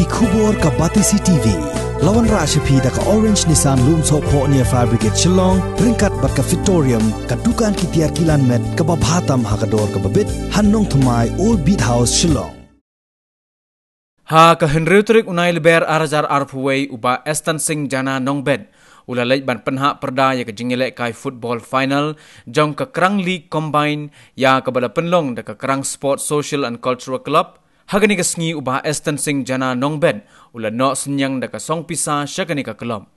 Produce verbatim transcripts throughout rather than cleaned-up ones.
Khubor ka Batesi T V. La wanrah sha phi da ka Orange Nissan Lumsohphoh near Fire Brigade Shillong, ryngkat bad ka Victorium, ka dukan ki tiar kilan met kaba bha tam ha ka dor kaba bit, ha Nongthymmai, Old Beat House, Shillong. Ha ka hynriew tarik u Naiwieng ar hajar arphew wei, u Bah Eston Singh Jana Nongbet u la leit ban pynhap pyrda ïa ka jingïalehkai football final jong ka Krang League Combine, ïa kaba la pynlong da ka Krang Sport Social and Cultural Club. Ha kane ka sngi u Bah Eston Singh Jana Nongbet u la noh synñiang da ka song pisa sha kane ka club.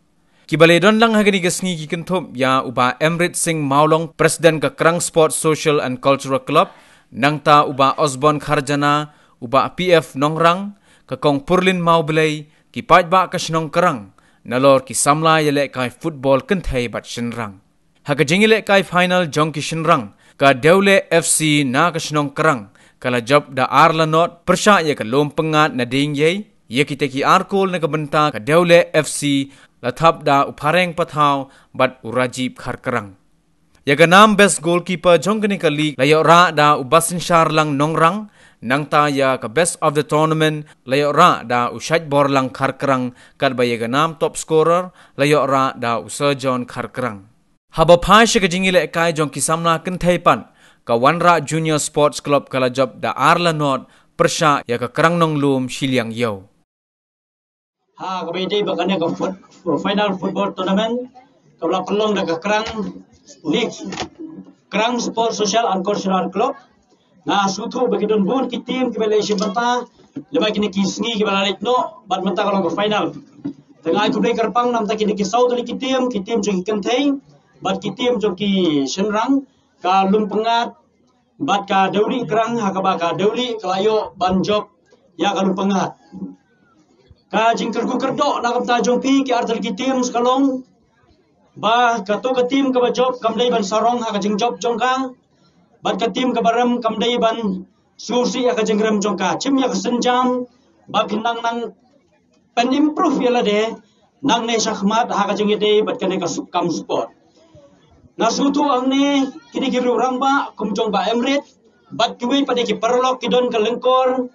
Kiba la don lang ha kane ka sngi ki kynthup ïa u Bah Emrit Singh Mawlong, President ka Krang Sport Social and Cultural Club, nangta u Bah Osborne Kharjana, u Bah P F Nongrang, ka Kong Purlin Mawblei, ki paidbah ka shnong Krang, nalor ki samla ïalehkai football kynthei bad shynrang. Ha ka jingïalehkai final jong ki shynrang, ka Dewleh F C na ka shnong Krang ka la jop da ar la not pyrshah ïa ka Lum Pyngngad na Diengïei. Ïa kita ki ar kol na ka bynta ka Dewleh F C la thap da u Phareng Pathaw bad u Rajib Kharkrang. Ïa ka nam best goalkeeper jong kane ka league la ïohrah da u Basynsharlang Nongrang, nangta ïa ka best of the tournament la ïohrah da u Shaitborlang Kharkrang, katba ïa ka nam top scorer la ïohrah da u Sir John Kharkrang. Haba phai sha ka jingïalehkai jong ki samla kynthei pat, ka Wanrah Junior Sports Club ka la jop da ar la not pyrshah ïa ka Krang Nonglum Shiliang Ïew. Ha kaba ïadei bad kane ka foot-, final football tournament kaba la pynlong da ka Krang League, Krang Sports Social and Cultural Club. Nga sngewthuh ba ki don bun ki team kiba leit shim bynta lem bad kine ki sngi kiba la leit noh, bad mynta ka long ka final. Te nga ai khublei kyrpang na bynta kine ki saw tylli ki team, ki team jong ki kynthei bad ki team jong ki shynrang, ka Lum Pyngngad bad ka Dewlih Krang, ha kaba ka Dewlih ka la ïoh ban jop ïa ka Lum Pyngngad. Ka jingkyrkhu kyrdoh na ka bynta jong phi ki ar tylli ki team ka long ba kato ka team kaba jop kam dei ban sarong ha ka jingjop jong ka, bad ka team kaba rem kam dei ban sngewsih ïa ka jingrem jong ka. Shim ïa ka sienjam ba phin nang nang pynimprove ïa lade nangne shakhmat ha ka jingïadei bad kane ka kam sport. Nga sngewthuh hangne kine ki rangbah kum jong Bah Emrit bad kiwei pat de ki paralok ki don ka lyngkor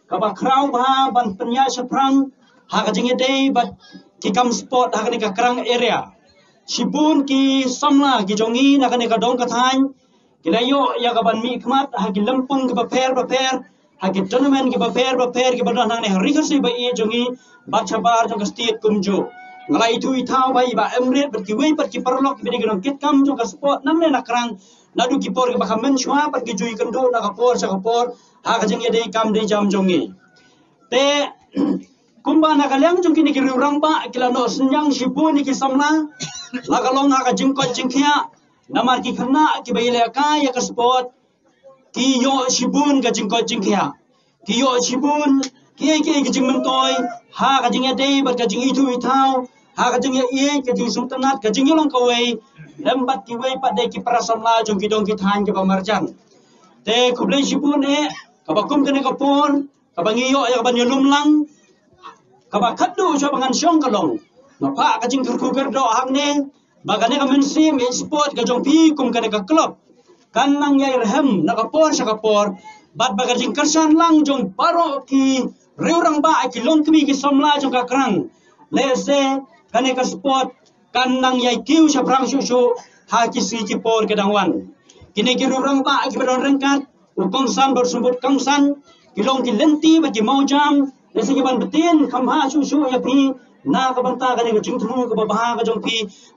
kaba khraw bha ban pynïaid shaphrang ha ka jingïadei bad ki kam sport ha kane ka Krang area. Shibun ki samla ki jong ngi na kane ka dong ka thaiñ ki la ïoh ïa ka ban mihkhmat ha ki lympung kiba pher ba pher, ha ki tournament kiba pher ba pher kiba don hangne ha Ri Khasi ba ïeit jong ngi bad shabar jong ka state kumjuh. Nga la ithuh ithaw ba i Bah Emrit bad kiwei pat ki paralok kiba dei ki nongkitkam jong ka sport nangne na Krang, naduh ki por kiba kmen shuwa pat ki ju ïakynduh na ka por sha ka por ha ka jingïadei kam dei jam jong ngi. Te kumba na ka liang jong kine ki rangbah ki la noh synñiang shibun ïa ki samla, la ka long ha ka jingkoit jingkhiah, namar ki khynnah kiba ïalehkai ïa ka sport ki ïoh shibun ka jingkoit jingkhiah, ki ïoh shibun kiei kiei ki jingmyntoi ha ka jingïadei bad ka jingithuh ithaw, ha ka jingïaieit, ka jingsngewtynnat, ka jingïalong kawei lem bad kiwei pat de ki para samla jong ki dong ki thaiñ kiba marjan. Te khublei shibun eh, kaba kum kane ka por kaba ngi ïoh ïa ka ban ïalum lang, kaba khatduh sha ba ngan shong ka long, nga phah ka jingkyrkhu kyrdoh hangne ba kane ka mynsiem ïeit sport ka jong phi kum kane ka club kan nang ïai rhem na ka por sha ka por, bad ba ka jingkyrshan lang jong baroh ki rangbah, ki longkmie, ki samla jong ka Krang, lehse kane ka sport kan nang ïai kiew shaphrang shuh shuh ha ki sngi ki por ki dang wan. Kine ki rangbah kiba don ryngkat, u kongsan bad u symbud kongsan, ki long ki lynti bad ki mawjam, lehse ki ban btin kham bha shuh shuh ïa phi na ka bynta kane ka jingthmu kaba bha ka jong phi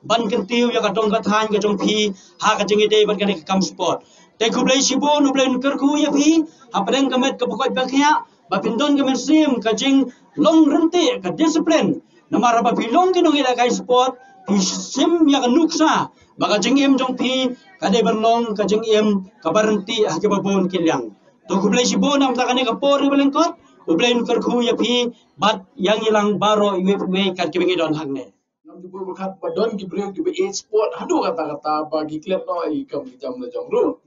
ban kyntiew ïa ka dong ka thaiñ ka jong phi ha ka jingïadei bad kane ka kam sport. Te khublei shibun, U Blei un kyrkhu ïa phi hapdeng ka met kaba koit ba khiah, ba phin don ka mynsiem ka jinglong ryntih, ka discipline. Namar haba phi long ki nongïalehkai sport, phi shim ïa ka nuksa ba ka jingim jong phi ka dei ban long ka jingim kaba ryntih ha kiba bun ki liang. To khublei shibun na ka bynta kane ka por kaba lyngkot, U Blei un kyrkhu ïa phi bad ïa ngi lang baroh iwei pa iwei kat kiba ngi don hangne. Ngam ju buh ba khat ba don ki briew kiba ïeit sport haduh katta katta ba ki klet noh ïa ki kam ki jam la jong ruh.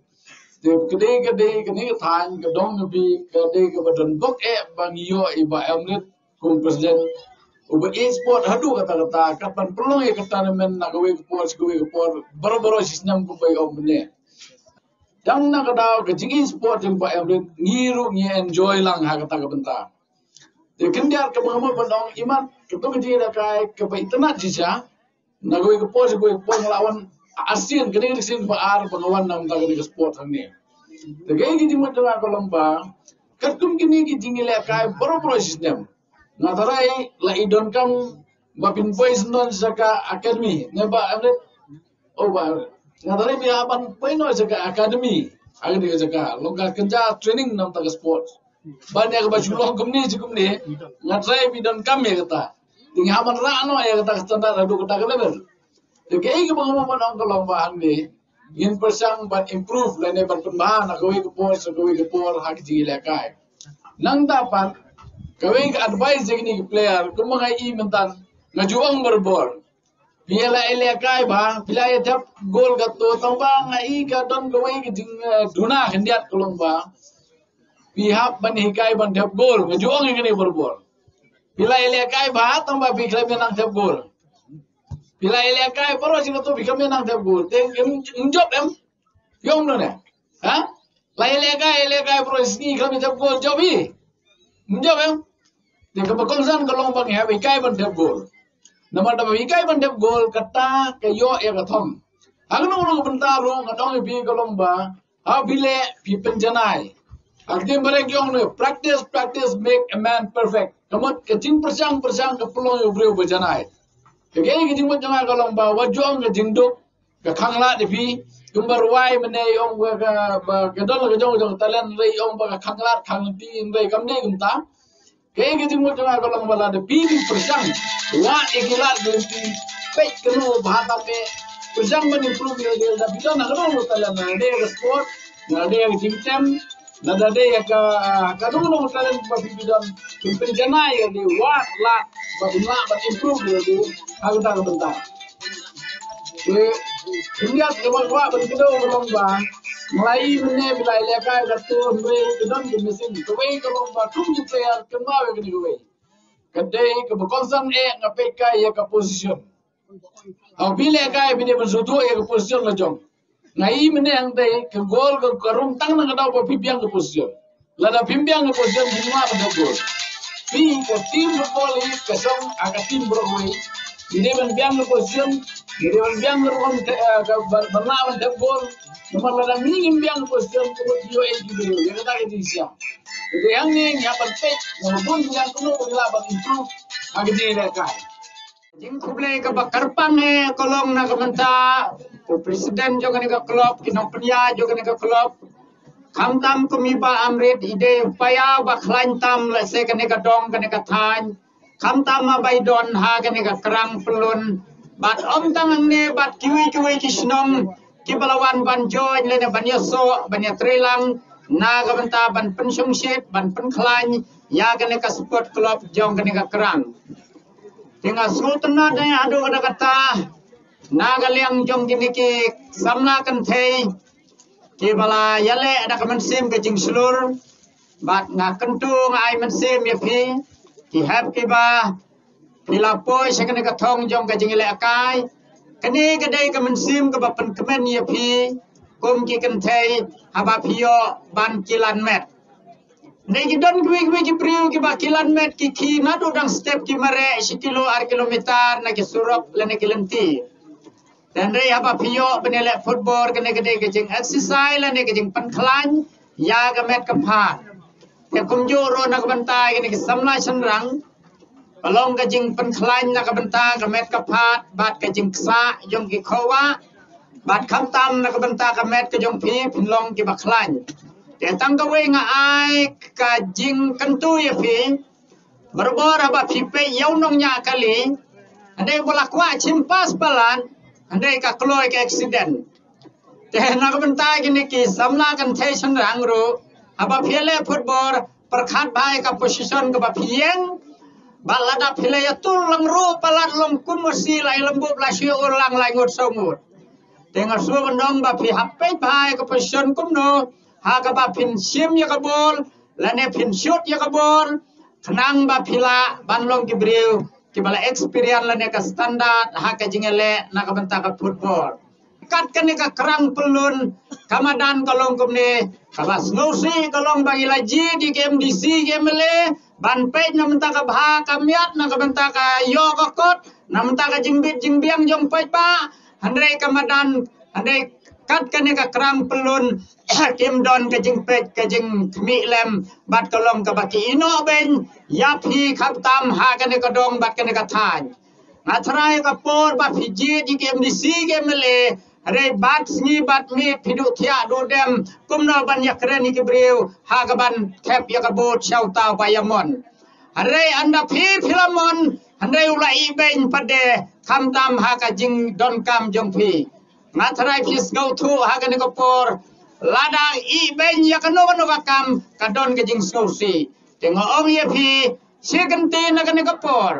Te ka dei, ka dei kane ka thaiñ ka dong ka bi, ka dei kaba don bok eh ba ngi ïoh i Bah Emrit kum president, uba ïeit sport haduh katta katta, kat ban pynlong ïa ka tournament na kawei ka por sha kawei ka por, baroh baroh shi snem kumba i ong mynne. Dang na ka daw ka jingïeit sport jong Bah Emrit, ngi ruh ngi enjoy lang ha kata ka bynta. Te khyndiat kaba nga mut ban ong, imat katto ka jingïalehkai kaba itynnad shisha, na kawei ka por sha kawei ka por nga la wan arsien, kane ka dei ka sien ba ar ba nga wan na ka bynta kane ka sport hangne. Te kaei ka jingmut jong nga ka long ba katkum kine ki jingïalehkai baroh baroh shi snem, nga tharai la i donkam ba phin poi syndon sha ka academy ne ba, oh ba, nga tharai phi hap ban poi noh sha ka academy ha kane ka jaka, long ka kynja training na ka bynta ka sport. Ban ïa kaba shu long kumne shi kumne, nga tharai phi donkam ïa kata. Te ngi hap ban rah noh ïa kata ka standard haduh kata ka level. Te kaei kaba nga mut ban ong ka long ba hangne ngin pyrshang ban improve lane ban pynbha na kawei ka por sha kawei ka por ha ka jingïalehkai. Nangta pat kawei ka advice jong kine ki player, kumba nga i mynta, nga ju ong barabor, phi la ïalehkai bha, phi la ïa thep goal katto, tangba nga i ka don kawei ka jing, eh, duna khyndiat ka long ba phi hap ban hikai ban thep goal. Nga ju ong ïa kane barabor, phi la ïalehkai bha, tangba phi khlem ïa nang thep goal. Phi la ïalehkai baroh shi katto, phi khlem ïa nang thep goal. Te em, em jop em? Phi ong no ne? Ha? La ïalehkai, ïalehkai baroh shi sngi, khlem ïa thep goal, jop hi? Em jop em? Te kaba kongsan ka long ba ngi hap hikai ban thep goal. Namar da ba hikai ban thep goal, kata ka ïoh ïa ka thong. Ha kano kano ka bynta ruh, nga ong ïa phi ka long ba ha phi leh, phi pynjanai. Ha ka ktien barit ki ong ne, practice, practice make a man perfect. Ka mut ka jingpyrshang, pyrshang ka pynlong ïa u briew ba janai. Te kaei ka jingmut jong nga ka long ba wat ju ong ka jingduk ka khanglad ïa phi. Kumba rwai mynne i ong ba ka, ba ka don la ka jong, jong talent, hynrei i ong ba ka khanglad, khanglynti, hynrei kam dei kumta. Kaei ka jingmut jong nga ka long ba lada phi phi pyrshang wad ïa ki lad ki lynti, peit kano bha tam eh, pyrshang ban improve ïa lade, lada phi don ha kano kano talent, lada dei ka sport, lada dei ka jingtem, lada dei ka, ah, kano kano talent ba phi phi don, phin pynjanai ïa lade, wad lad ba phin lah ban improve ïa lade ha kata ka bynta. Te khyndiat kaba kwah ban kdew ka long ba nga la i mynne phi la ïalehkai katto, hynrei ka don ka missing. Kawei ka long ba kum ki player kynmaw ïa kane kawei. Ka dei kaba kongsan eh, nga peit kai ïa ka position. Ha phi lehkai phi dei ban sngewthuh ïa ka position la jong. Nga i mynne hangtei ka goal ka, ka rung tang na ka daw ba phi biang ka position. Lada phim biang ka position, phim lah ban thep goal. Phi ka team football hi ka shong ha ka team baroh kawei. Ngi dei ban biang ka position, ngi dei ban biang ka rukom, eh, ka ban, ban lah ban thep goal. Namar lada ngi ngim biang ka position, ka mut ïoh ei ki briew ïa kata ka jingshisha. Te hangne ngi hap ban peit na ka bun ki liang kumno ba ngi lah ban improve ha ka jingïalehkai. Jingkhublei kaba kyrpang eh ka long na ka bynta u president jong kane ka club, ki nongpynïaid jong kane ka club. Khamtam kum i Bah Amrit, i dei u paidbah ba khlaiñ tam lehse kane ka dong, kane ka thaiñ. Khamtam ma ba i don ha kane ka krang Pyllun. Bad ym tang hangne, bad kiwei kiwei ki shnong kiba la wan ban join lane ban ïasoh, ban ïatreilang na ka bynta ban pynshongshit, ban pynkhlaiñ ïa kane ka sport club jong kane ka krang. Te nga sngewtynnad ïa haduh katta katta na ka liang jong kine ki samla kynthei kiba la ïaleh da ka mynsiem ka jingshlur. Bad nga kyntu, nga ai mynsiem ïa phi, ki hep kiba phi la poi sha kane ka thong jong ka jingïalehkai. Kane ka dei ka mynsiem kaba pynkmen ïa phi kum ki kynthei haba phi ïoh ban kilan met. Hynrei ki don kiwei kiwei ki briew kiba kilan met ki khie naduh dang step, ki mareh shi kilo ar kilometer na ki surok lane ki lynti. Te hynrei haba phi ïoh ban ïaleh football, kane ka dei ka jing exercise lane ka jingpynkhlaiñ ïa ka met ka phad. Te kumjuh ruh na ka bynta kine ki samla shynrang, ka long ka jingpynkhlaiñ na ka bynta ka met ka phad bad ka jingksah jong ki khawah. Bad khamtam na ka bynta ka met ka jong phi, phin long kiba khlaiñ. Te tang kawei nga ai ka jingkyntu ïa phi, barabor haba phi peit ïa u nongñiah kali, hynrei ba la kwah shim pass palat, hynrei ka kloi ka accident. Te na ka bynta kine ki samla kynthei shynrang ruh, haba phi ïaleh football, pyrkhat bha ïa ka position kaba phi ïeng. Bad lada phi la ïatur lang ruh palat, long kum u si, la ïalymbup la shi ur lang, la ngut saw ngut. Te nga sngewbha ban ong ba phi hap peit bha ïa ka position kumno ha kaba phin shim ïa ka bol lane phin shoot ïa ka bol, khnang ba phi lah ban long ki briew kiba la experience lane ka standard ha ka jingïaleh na ka bynta ka football. Kat kane ka krang Pyllun, ka madan ka long kumne, Kaba sngewsih ka long ba ngi la jied ïa ki M D C ki M L A ban peit na bynta ka bha ka miat, na ka bynta ka ïoh ka kot, na bynta ka jingbit jingbiang jong paidbah. Hynrei ka madan, hynrei kat kane ka krang pyllun kim don ka jingpeit ka jingkhmih lem bad ka long kaba ki ïehnoh beiñ ïa phi khamtam ha kane ka dong bad kane ka thaiñ. Nga tharai ka por ba phi jied ïa ki M D C ki M L A, hynrei bad sngi bad miet phi duh thiah duh dem kumno ban ïakren ïa ki briew ha kaban thep ïa ka vote sha uta uba ïamon. Hynrei ynda phi phi la mon, hynrei u la ïehnoh beiñ pat de khamtam ha ka jingdonkam jong phi. Nga tharai phi sngewthuh ha kane ka por, lada ïehnoh beiñ ïa kano kano ka kam ka don ka jingsngewsih. Te nga ong ïa phi, shi kyntien na kane ka por,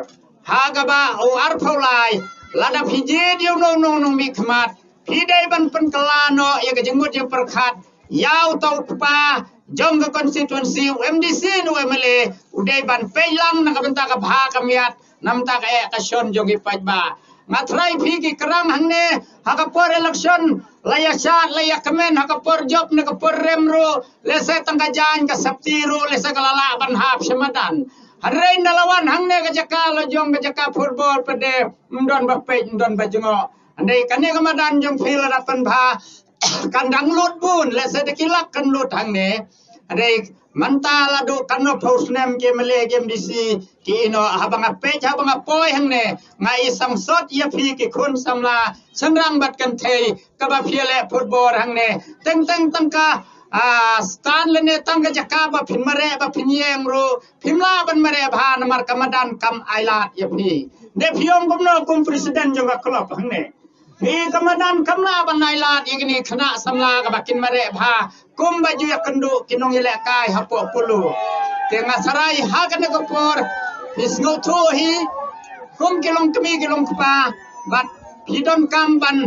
ha kaba u arphew lai, lada phi jied ïa uno uno u nongmihkhmat, phi dei ban pynkylla noh ïa ka jingmut jingpyrkhat ïa uta u kpa jong ka constituency, u M D C ne u M L A, u dei ban peit lang na ka bynta ka bha ka miat, na bynta ka eh ka shon jong ki paidbah. Nga tharai phi ki krang hangne ha ka por election la ïa shad la ïa kmen, ha ka por jop ne ka por rem ruh lehse tang ka jaiñ ka safety ruh lehse ka la lah ban hap sha madan. Hynrei ynda la wan hangne ka jaka la jong ka jaka football pat de, ym don ba peit, ym don ba jngoh. Hynrei kane ka madan jong phi lada pynbha kan dang lut bun, lehse da ki lak kan lut hangne. Hynrei mynta la duh katno phew snem ki M L A ki M D C ki ïehnoh, haba nga peit haba nga poi hangne, nga ïa samsot ïa phi ki khun samla shynrang bad kynthei kaba phi ïaleh football hangne. Teng teng tang ka, ah, stand lane tang ka jaka ba phin mareh ba phin ïeng ruh phim lah ban mareh bha namar ka madan kam ailad ïa phi. Te phi ong kumno kum president jong ka club hangne? Phi, ka madan kam lah ban ailad ïa kine khynnah samla kaba kin mareh bha kumba ju ïakynduh ki nongïalehkai hapoh Polo. Te nga tharai ha kane ka por phi sngewthuh hi kum ki longkmie ki longkpa bad phi donkam ban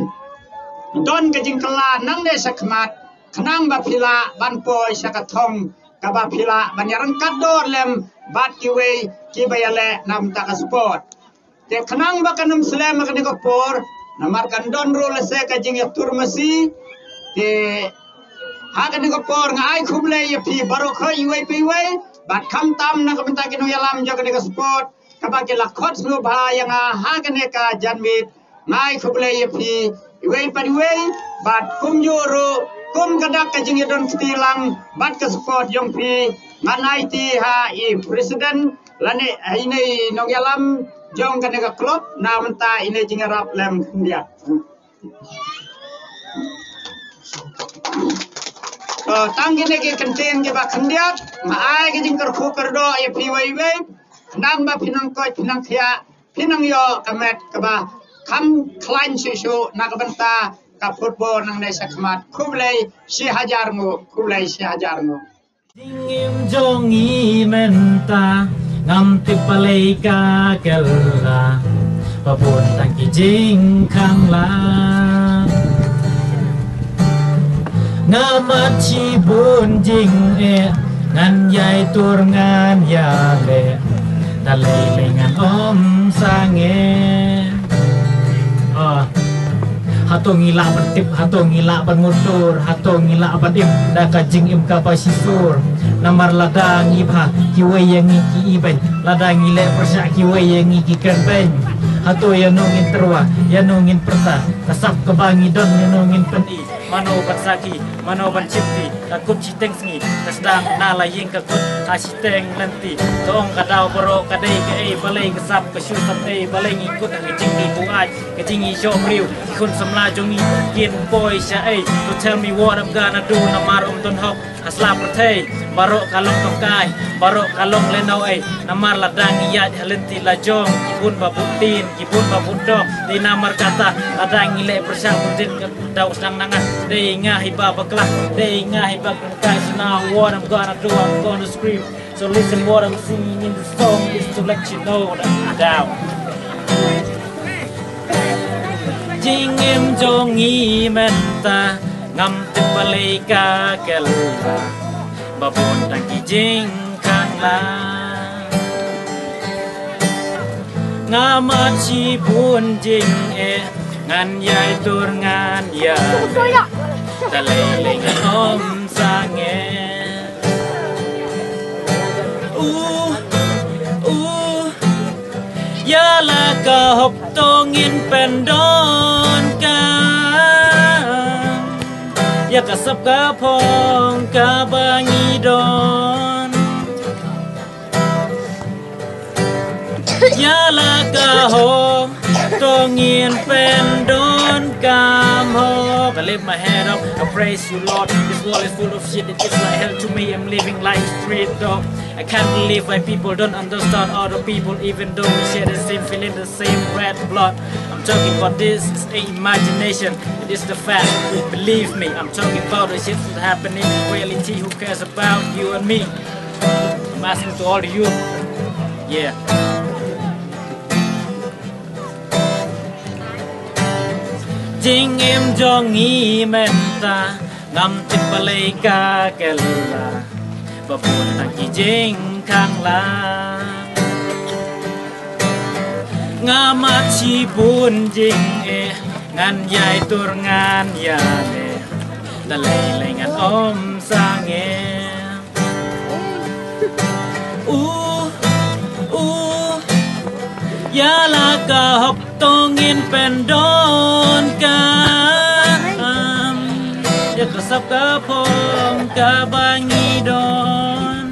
don ka jingkylla nangne shakhmat khnang ba phi lah ban poi sha ka thong kaba phi lah ban ïaryngkat dor lem bad kiwei kiba ïaleh na bynta ka sport. Te khnang ba kan ym slem ha kane ka por, namar kan don ruh lehse ka jingïatur masi. Te ha kane ka por nga ai khublei ïa phi baroh khoit iwei pa iwei, bad khamtam na ka bynta ki nongïalam jong kane ka sport kaba ki la khot sngewbha ïa nga ha kane ka janmiet. Nga ai khublei ïa phi iwei pa iwei, bad kumjuh ruh kum ka dak ka jingïadon kti lang bad ka sport jong phi, ngan aiti ha i president lane ine i nongïalam jong kane ka club na bynta ine i jingïarap lem khyndiat. To tang kine ki kyntien kiba khyndiat, nga ai ka jingkyrkhu kyrdoh ïa phi iwei iwei, khnang ba phi nang koit phi nang khiah, phi nang ïoh ka met kaba kham khlaiñ shuh shuh na ka bynta ka football nangne shakhmat. Khublei shi hajar nguh, khublei shi hajar nguh. Jingim jong ngi mynta ngam tip balei ka kylla, ba bun tang ki jingkhang la. Nga mad shibun jingeh, ngan ïai tur ngan ïaleh, da lei lei ngan ym sangeh. Ah. Hato ngi lah ban tip, hato ngi lah ban mutur, hato ngi lah ban im da ka jingim kaba shisur. Namar lada ngi bha, kiwei ïa ngi ki ibeiñ, lada ngi leh pyrshah kiwei ïa ngi ki kren beiñ. Hato ïano ngin tyrwa, ïano ngin pyrta, ka sap kaba ngi don ïano ngin pyni. Mano ban sakhi, mano ban shimti, ka kut shiteng sngi, ka sdang na la ïing ka kut ha shiteng lynti. Ka ong ka daw baroh ka dei kaei, balei ka sap ka shu sap ei, balei ngi kut ha ka jingïabuaid, ka jingïashoh briew. Ki khun samla jong ngi kin poi sha ei? To tell me what I'm gonna do, namar ym don hok ha sla pyrthei. Baroh ka long tongkai, baroh ka long lehnoh ei, namar lada ngi ïaid ha lynti la jong, ki bun ba bun tin, ki bun ba bun dong. Dei namar kata lada ngi leh pyrshah bun tin ka daw sdang na nga. Dei nga hi ba bakla, dei nga hi ba kynkai. So now what I'm gonna do, I'm gonna scream. So listen what I'm singing in the song is to let you know that I'm down. Jingim jong ngi mynta ngam tip balei ka kylla, ba bun tang ki jingkhang la. Nga mad shibun jingeh, ngan ïai tur ngan ïaleh, da lei lei ngan ym Tange. U, u, ïa la ka hok to ngin pyndonkam ïa ka sap ka phong kaba ngi don. Ïa la ka hok to ngin pyndonkam hok. I lift my hand up, I praise you, Lord. This world is full of shit, it is like hell to me. I'm living like a street dog. I can't believe why people don't understand other people, even though we share the same feeling, the same red blood. I'm talking about this, it's a imagination. It is the fact. Believe me, I'm talking about the shit that's happening in reality. Who cares about you and me? I'm asking to all the youth. Yeah. Jingim jong ngi mynta ngam tip balei ka kylla ba bun tang ki jingkhang la. Nga mad shibun jingeh, ngan ïai tur ngan ïaleh, da lei lei ngan ym sangeh. U, u, ïa la ka hok to ngin pyndonkam ïa ka sap ka phong kaba ngi don.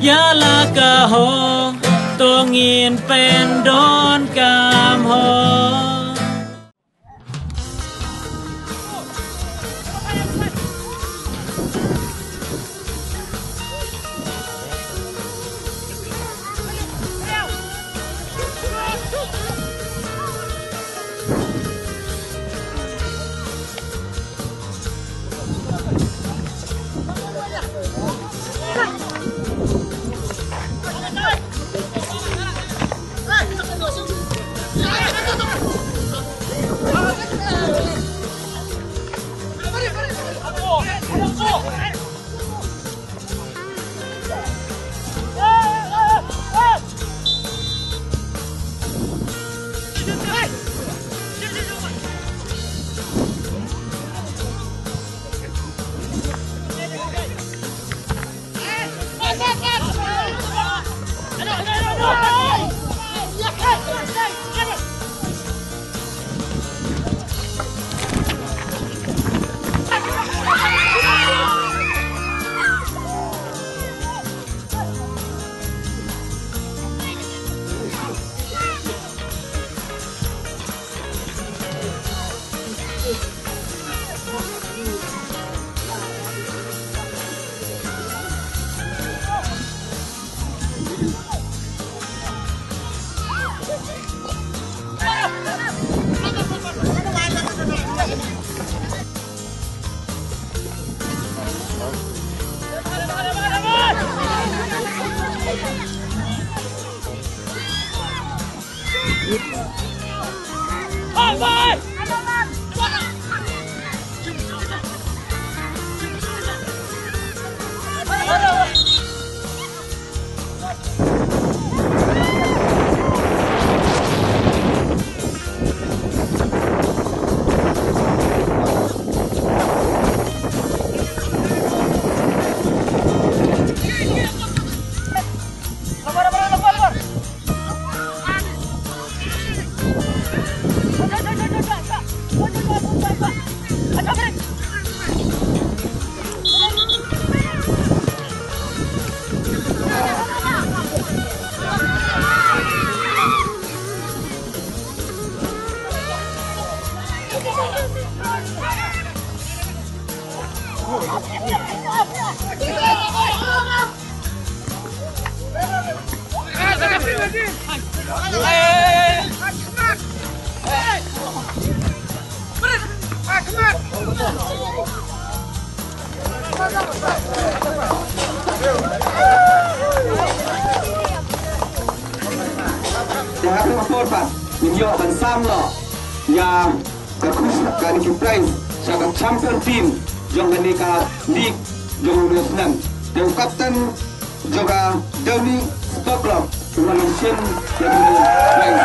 Ïa la ka hok to ngin pyndonkam hok. Te ha kane ka por pat ngin ïoh ban sam noh ïa ka khus, kane ki prize sha ka champion team jong kane ka league jong une u snem. Te u captain jong ka Dewni Sport Club u la wan shim ïa kane ka prize.